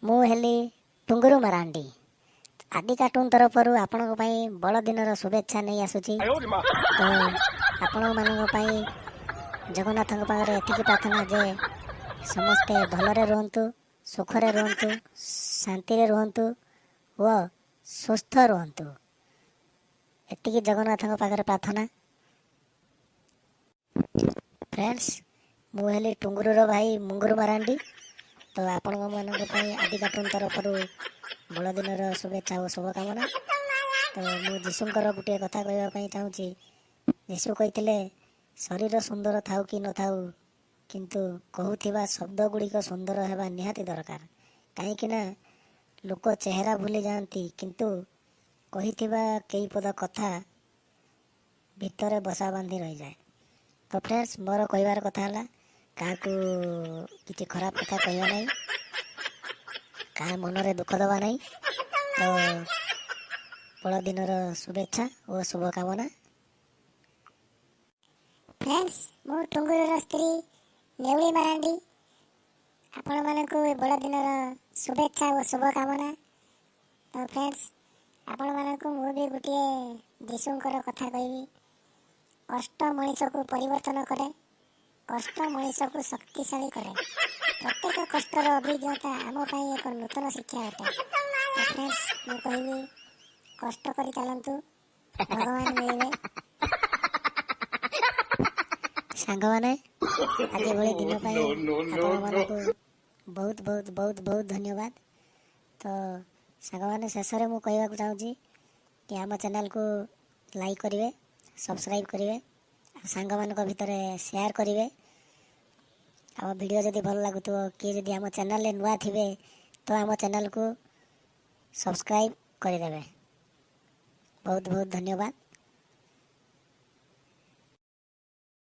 ମୁଁ ହେଲି ଟୁଙ୍ଗୁରୁ ମାରାଣ୍ଡି। ଆଦି କାର୍ଟୁନ୍ ତରଫରୁ ଆପଣଙ୍କ ପାଇଁ ବଡ଼ଦିନର ଶୁଭେଚ୍ଛା ନେଇ ଆସୁଛି। ତ ଆପଣମାନଙ୍କ ପାଇଁ ଜଗନ୍ନାଥଙ୍କ ପାଖରେ ଏତିକି ପ୍ରାର୍ଥନା ଯେ ସମସ୍ତେ ଭଲରେ ରୁହନ୍ତୁ, ସୁଖରେ ରୁହନ୍ତୁ, ଶାନ୍ତିରେ ରୁହନ୍ତୁ ଓ ସୁସ୍ଥ ରୁହନ୍ତୁ। ଏତିକି ଜଗନ୍ନାଥଙ୍କ ପାଖରେ ପ୍ରାର୍ଥନା। ଫ୍ରେଣ୍ଡସ୍, ମୁଁ ହେଲି ଟୁଙ୍ଗୁରୁର ଭାଇ ମୁଙ୍ଗୁରୁ ମାରାଣ୍ଡି। ତ ଆପଣଙ୍କ ପାଇଁ ଆଦି କାର୍ଟୁନ୍ ତରଫରୁ ବଡ଼ଦିନର ଶୁଭେଚ୍ଛା ଓ ଶୁଭକାମନା। ତ ମୁଁ ଯୀଶୁଙ୍କର ଗୋଟିଏ କଥା କହିବା ପାଇଁ ଚାହୁଁଛି। ଯୀଶୁ କହିଥିଲେ, ଶରୀର ସୁନ୍ଦର ଥାଉ କି ନଥାଉ, କିନ୍ତୁ କହୁଥିବା ଶବ୍ଦ ଗୁଡ଼ିକ ସୁନ୍ଦର ହେବା ନିହାତି ଦରକାର। କାହିଁକି ନା ଲୋକ ଚେହେରା ଭୁଲି ଯାଆନ୍ତି, କିନ୍ତୁ କହିଥିବା କେଇ ପଦ କଥା ଭିତରେ ବସା ବାନ୍ଧି ରହିଯାଏ। ତ ଫ୍ରେଣ୍ଡସ୍, ମୋର କହିବାର କଥା ହେଲା, କାହାକୁ କିଛି ଖରାପ କଥା କହିବା ନାହିଁ, କାହା ମନରେ ଦୁଃଖ ଦେବା ନାହିଁ। ତ ବଡ଼ଦିନର ଶୁଭେଚ୍ଛା ଓ ଶୁଭକାମନା। ଫ୍ରେଣ୍ଡସ୍, ମୁଁ ଟୁଙ୍ଗୁରୁର ସ୍ତ୍ରୀ ନେଉଳି ମାରାଣ୍ଡି। ଆପଣମାନଙ୍କୁ ଏ ବଡ଼ଦିନର ଶୁଭେଚ୍ଛା ଓ ଶୁଭକାମନା। ତ ଫ୍ରେଣ୍ଡସ୍, ଆପଣମାନଙ୍କୁ ମୁଁ ବି ଗୋଟିଏ ଯୀଶୁଙ୍କର କଥା କହିବି। କଷ୍ଟ ମଣିଷକୁ ପରିବର୍ତ୍ତନ କରେ, କଷ୍ଟ ମଣିଷକୁ ଶକ୍ତିଶାଳୀ କରେ। ପ୍ରତ୍ୟେକ କଷ୍ଟର ଅଭିଜ୍ଞତା ଆମ ପାଇଁ ଏକ ନୂତନ ଶିକ୍ଷା ଅଟେ। ତ ଫ୍ରେଣ୍ଡସ୍, ମୁଁ କହିବି, କଷ୍ଟ କରି ଚାଲନ୍ତୁ, ଭଗବାନ ମିଳିବେ। ସାଙ୍ଗମାନେ, ଆଜି ଭଳି ଦିନ ପାଇଁ ଆପଣମାନଙ୍କୁ ବହୁତ ବହୁତ ବହୁତ ବହୁତ ଧନ୍ୟବାଦ। ତ ସାଙ୍ଗମାନେ, ଶେଷରେ ମୁଁ କହିବାକୁ ଚାହୁଁଛି କି ଆମ ଚ୍ୟାନେଲକୁ ଲାଇକ୍ କରିବେ, ସବସ୍କ୍ରାଇବ୍ କରିବେ ଆଉ ସାଙ୍ଗମାନଙ୍କ ଭିତରେ ସେୟାର କରିବେ। ଆମ ଭିଡ଼ିଓ ଯଦି ଭଲ ଲାଗୁଥିବ, କିଏ ଯଦି ଆମ ଚ୍ୟାନେଲରେ ନୂଆ ଥିବେ, ତ ଆମ ଚ୍ୟାନେଲକୁ ସବସ୍କ୍ରାଇବ୍ କରିଦେବେ। ବହୁତ ବହୁତ ଧନ୍ୟବାଦ।